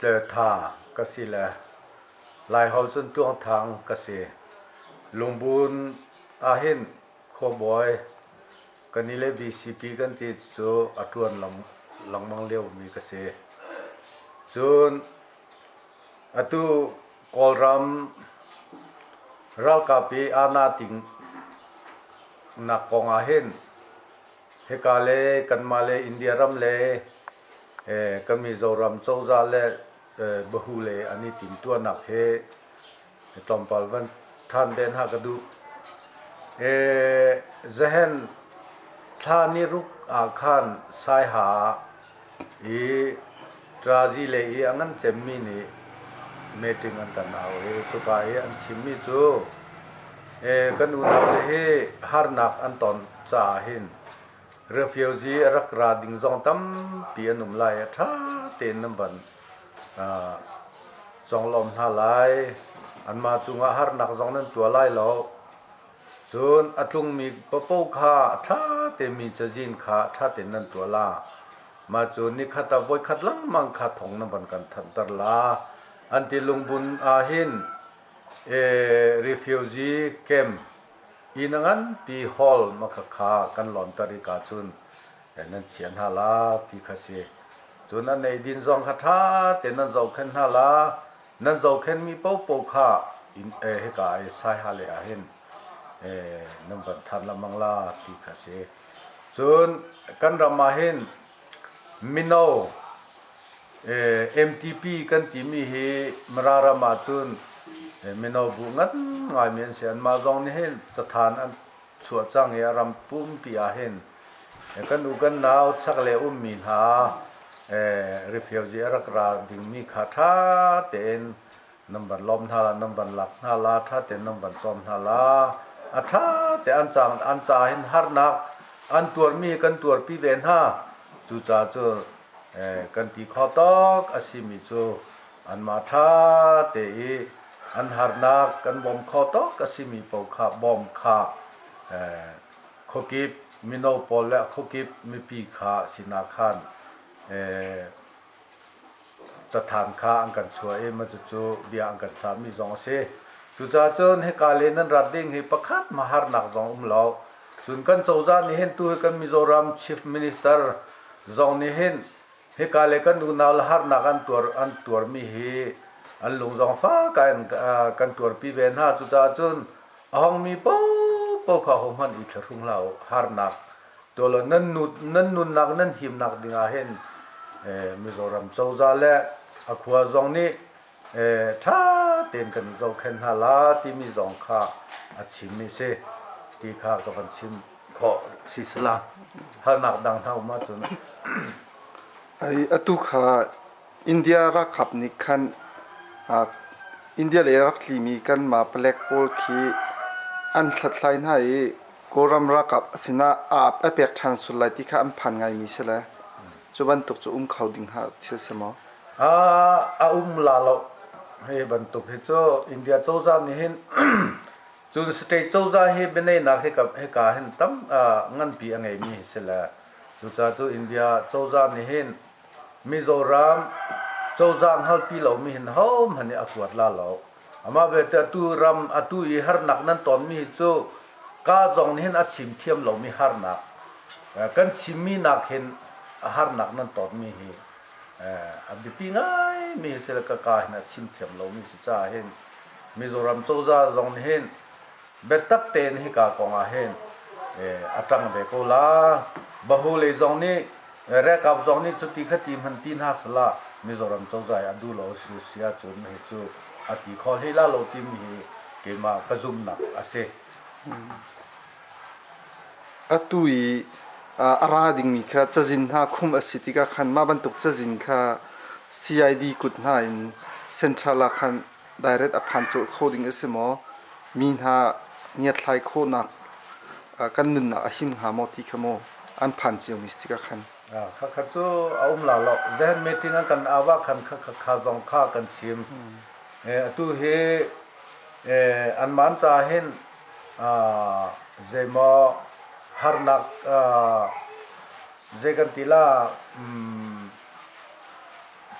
Tletha ka si le Laiholh cun Tluangthang ka si. Lungbun ahhin khuabawi kan i le BCP kan ti cu a ṭuan lengmang liomi ka si. Cun atu Kawlram ralkap i aa ting nak kong ahhin hika le kanmah le India ram le kan Mizoram cozah le Bahu le an i timtuahnak hi tlawmpal van than te hna ka duh. Zahen thla ni ruk ah khan Saiha i Trazi le i a ngan cemmi nih meeting an kan au i cuka i an chimmi cu kan unau le hi harnak an ton caah hin refugee a rak ra ding zong tampi an um lai. A ṭha tein nan van conglawm hna lai. Anmah cungah harnak zong nan tuah lai lo. Cun a tlungmi paohpaoh kha a ṭha teimi cazin kha ṭha tein nan tuah la. Mah cu nikhat ah voikhat lengmang kha thong nan van kan thanhter la. An ti lungbun ah hin refugee camp inn a nganpi hall makha kha kan lawnter i ka cun nan chia hna la ti kha si. Cun an eidin zong kha ṭha tein nan zohkhenh hna la. Nan zohkhenhmi paohpaoh kha hika i Saiha lei ah hin nan van than lengmang la ti kha si. Cun kan ram ah hin mino MTP kan timi hi Mara ram ah cun mino bu ngan ngaimi an si. Anmah zong nih hin cathan an chuah cang i a ram pumpi ah hin kan u kan nau chaklei ummi hna refugee a rak ra dingmi kha ṭha tein nan van lawm hna la, nan van lak hna la, ṭha tein nan van cawm hna la. A ṭha te an cang an ca hin harnak an tuarmi kan tuarpi ve hna. Cucaah cu kan ti kho tawk a simi cu anmah ṭha te i an harnak kan bawm kho tawk a simi paoh kha bawm kha khuakip mino pawl le khuakip mipi kha sinah khan cathan kha an kan chuah i mah cucu bia an kan thlahmi zong a si. Cucaah cun hika le nan rat ding hi pakhat hmanh harnak zong um lo. Cun kan cozah nih hin tu hi kan Mizoram Chief Minister zong nih hin hika le kan unau le harnak an tuar an tuarmi hi an lung zong fak in kan tuarpi ve hna. Cucaah cun a hongmi paohpaoh kha hohmanh i thlahrung hlah u. Harnak Tuah nan nan nunnak nan himnak ding ah hin Mizoram cozah le a khua zong nih ṭha tein kan i zohkhenh hna la timi zong kha a chimmi si ti kha ka van chim khawh si sala halnak dang hna um ahcun. Ai atu kha India ralkap nih khan India lei rak tlimi kanmah palek pawl khi an hlathlai hna i Kawlram ralkap sinah a pek ṭhan sual lai ti kha an phan ngaimi si le cu bantuk cu um kho ding hnga thil si maw? A um la lo. Hi bantuk hi cu India cozah nih hin cun state cozah hi bianeinak hika hin tam nganpi a ngeimi hi si le cucaah cu India cozah nih hin Mizoram cozah hngalpi lomi hin hohmanh nih a kuat la lo. Amah belte atu ram atu i harnak nan tonmi hi cu ka zong nih hin a chim thiam lomi harnak kan chimmi nak hin a harnak nan tonmi hi a biapi ngaimi hi si le ka ka hin a chim thiam lomi si caah hin Mizoram cozah zong nih hin biatak tein hika kong ah hin a ṭang ve ko la. Bahu lei zong nih Ralkap zong nih cuti khati hman ti hna sala Mizoram cozah a duh lo si si ahcun hi cu a ti kho hlei la lo timi hi keimah ka zumnak a si. Atu i a ra dingmi kha cazin hna khum a si tikah khan mah bantuk cazin kha CID kut hna in central ah khan direct a phan colh kho ding a si maw? Mi hna ngiatthlai khawhnak kan nunnak a him hnga maw ti kha maw an phan ciomi si tikah khan. Khakha cu a um la lo. Zehen meeting an kan awa khan khakha kha zong kha kan chim. Atu hi an man ca hin zeimaw harnak zei kan ti la.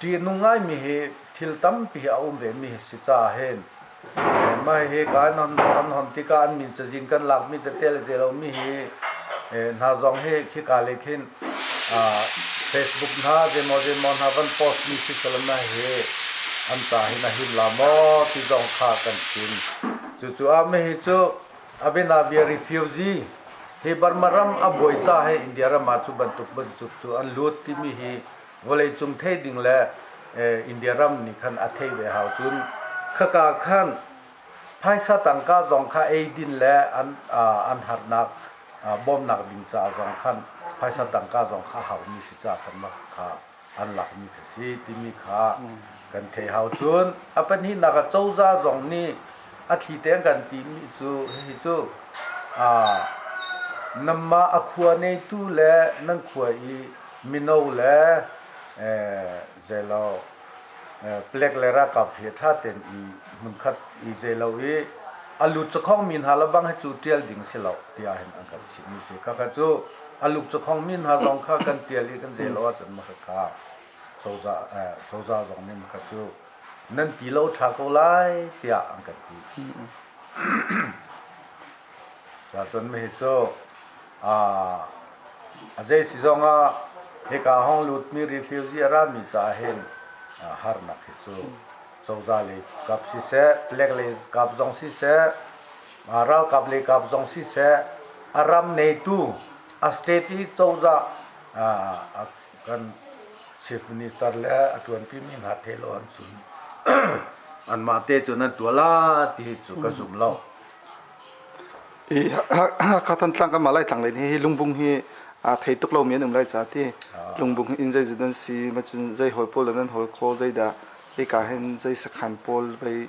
Ṭihnung ngaimi hi thil tampi hi a um ve mi hi si caah hin mah hi ka an hon tikah an min cazin kan lakmi tete le zelomi hi hna zong hi khika lei khin Facebook hna zeimaw zeimaw hna van post mi si salam hi an ca hin a him la maw ti zong kha kan chim. Cucu ah mihi cu Abenabia refugee hi Burma ram a buai ca he India ram ah cu bantuk bantuk cu an lut timi hi vawleicung thei ding le India ram nih khan a thei ve hau. Cun khaka khan phaisa tangka zong kha eidin le an an harnak bawmnak ding ca zong khan phaisa tangka zong kha haumi si ca khan mah kha an lakmi kha si timi kha kan thei hau. Cun a pahnihnak ah cozah zong nih a thli tein kan timi cu hihi cu namah a khua neitu le nan khua i mino le zeilo plek le ralkap hi ṭha tein i hmunkhat i zeilo i a lut cakhong mi hna le bang hi cu ṭial ding si lo tiah hin an kan chimmi si. Khakha cu a luk cakhong mi hna zong kha kan ṭial i kan zeilo ahcun mah kha cozah cozah zong nih mah kha cu nan ti lo ṭha ko lai tiah an kan ti. Cun mihi cu a zei si zongah hika hong lutmi refugee a rami caah hin harnak hi cu cozah lei kap siseh, palek lei kap zong siseh, ralkap lei kap zong siseh, a ram neitu a state i cozah kan chief minister le a ṭuanpimi hna thei lo an cun anmah te cun an tuah la ti hi cu ka zum lo. I Hakha Thantlang kan mah Laitlang lei hi lungbung hi aa thei tuk lomi an um lai ca ti. Lungbung hi inn zeizat an si, ma cun zei hawi pawl dah nan hawi khaw, zeidah hika hin zei sakhan pawl vei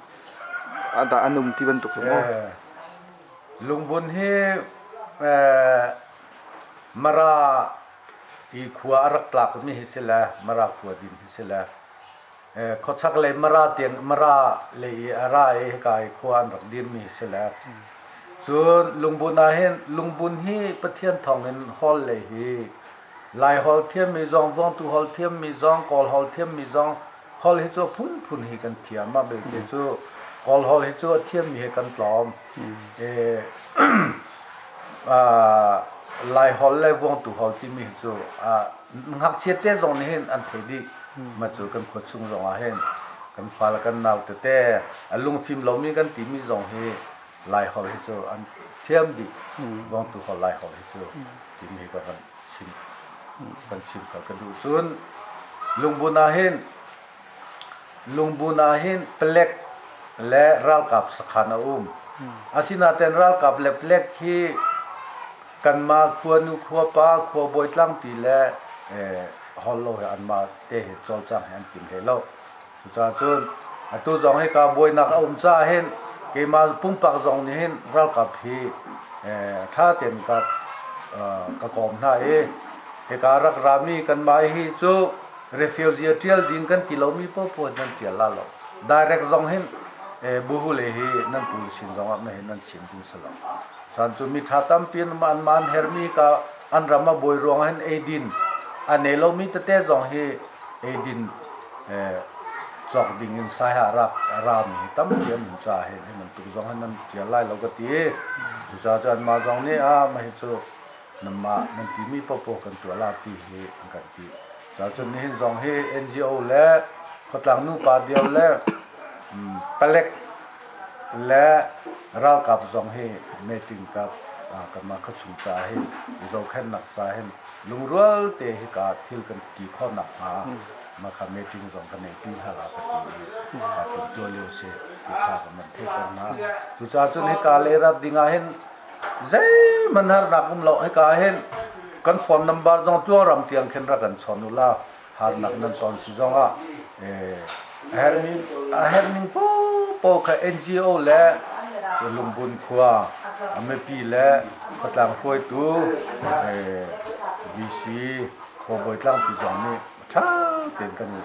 dah an um ti bantuk hi maw? Lungbun hi Mara i khua a rak tlakmi hi si le Mara khua din hi si le Khuachak lei Mara tiang Mara lei i a ra i hika i khua an rak dirmi si le cun Lungbun ah hin Lungbun hi Pathian thawngin hall lei hi Lai holh thiammi zong Vawngtu holh thiammi zong Kawl holh thiammi zong holh hi cu a phunphun hi kan thiam. Mah belte cu Kawl holh hi cu a thiammi he kan tlawm. Lai holh le Vawngtu holh timi hi cu ngakchia te zong nih hin an thei dih. Mah cu kan khua chung zong ah hin kan fale kan nau tete a lungfim lomi kan timi zong hi Lai holh hi cu an thiam dih. Vawngtu holh Lai holh hi cu timi hi ka van chim kan chim kha ka duh. Cun Lungbun ah hin Lungbun ah hin palek le ralkap sakhan a um. Asinain ralkap le palek hi kanmah khuanu khuapa khuabawi tlangpi le hol lo he anmah te he cawlcang he an tim hlei lo. Cucaah cun atu zong hika buainak a um caah hin keimah pumpak zong nih hin ralkap hi ṭha tein ka ka kawm hna i hika rak rami kanmah hi cu refugee ṭial ding kan ti lomi paohpaoh nan ṭial la lo. Direct zong hin buhu le hi nan pu sin zong ah hin nan chim ding si lo. Chan cu mi ṭha tampi an man hermi ka an ram a buai ruang hin eidin a nei lomi tete zong hi eidin cawk ding in saiha rak rami hi tampi an um caah hin hi bantuk zong hin nan ṭial lai lo ka ti. Cucaah cun anmah zong nih ah mah hi cu nanmah nan timi paohpaoh kan tuah la ti hi an kan ti. Cucaah cun nihin zong hi NGO le khuatlang nupa dio le palek le ralkap zong hi meeting kap kanmah khuachung caah hin i zohkhenhnak caah hin lungrual te hika thil kan ti khawh nakhnga mah kha meeting zong kan nei pi hna la ka ti i aa timtuah lio si ti kha ka man theih ter hna. Cucaah cun hika le rat ding ah hin zeihmanh harnak um lo. Hika hin kan phone number zong tluangram tiang khin rak kan chawn u la harnak nan ton si zong ah a herhmi a herhning popo kha NGO le Lungbun khua a mipi le khuatlang hruaitu VC khuabawi tlangpi zong nih ṭha tein kan i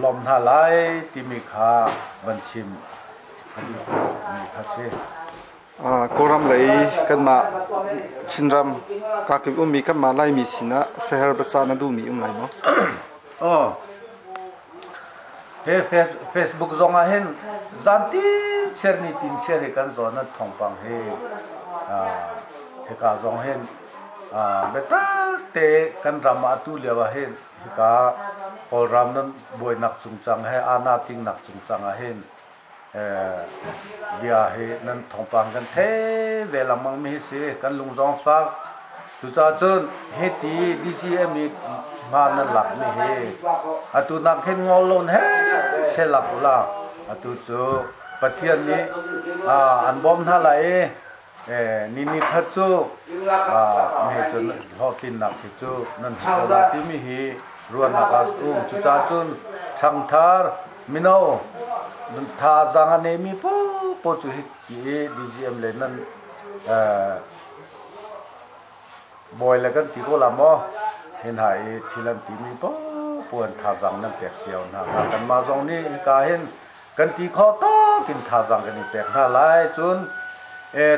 lawm hna lai timi kha van chim ka duhmi kha si. Kawlram lei kanmah Chinram kakip ummi kanmah Laimi sinah siaherh biacah na duhmi um lai maw? Aw. He Facebook zong ah hin zantin chiar ni tin chiar hi kan zawn nan thawngpang hi hika zong hin biatak te kan ram ah atu lio ah hin hika Kawlram nan buainak cungcang he ana tingnak cungcang ah hin Bia hi nan thawngpang kan thei ve lengmang mi hi si. Kan lung zong fak. Cucaah cun hiti DCM i hma nan lak mi hi atu nak hin ngol lo he che lak ula atu cu Pathian nih an bawm hna lai i ni ni khat cu me cun hlawhtlinnak hi cu nan hmu ko lai timi hi ruahnak ah um. Cucaah cun ṭhangthar mino thazaang a neimi paohpaoh cu hi ti i DGM le nan bawi le kan ti ko la maw hi hna i thil an timi paohpaoh an thazaang nan pek cio hna hnga. Kanmah zong nih hika hin kan ti khawh tawk in thazaang kan i pek hna lai. Cun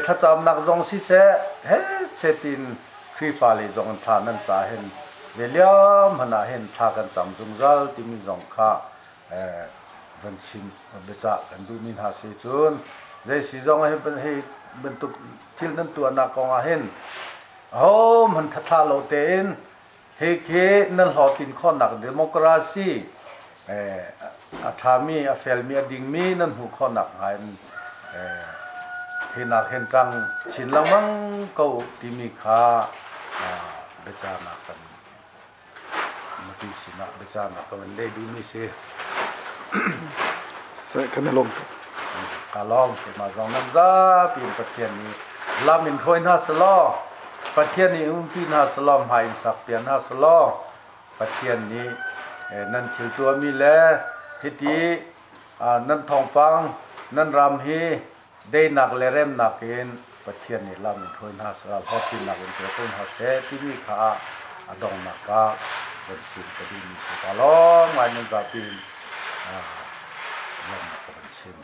thlacamnak zong siseh he chetin Khrihfa lei zong in thla nan ca hin ve liam hmanh ah hin thla kan cam zungzal timi zong kha van chim biacah kan duhmi hna si. Cun zei si zong hi bantuk thil nan tuahnak kong ah hin ahohmanh thathla lo tein hi khi nan hlawhtlin khawhnak democracy a ṭhami, a felmi, a dingmi nan hmuh khawhnak hnga in hi nak hin ṭang chin lengmang ko timi kha biacanak kan mipi sinah biacanak ka van leh duhmi si. Kan i lawm tuk. Ka lawm. Keimah zong nan zapi in Pathian nih lam in hruai hna selaw, Pathian nih umpi hna selaw, hmai in sak piak hna selaw, Pathian nih nan thil tuahmi le hiti nan thawngpang nan ram hi deinak le remnak in Pathian nih lam in hruai hna seh, hlawhtlinnak in pe ko hna seh timi kha a donghnak ah van chim ka duhmi si. Ka lawm ngai nan zapi in lawmnak ka van chim.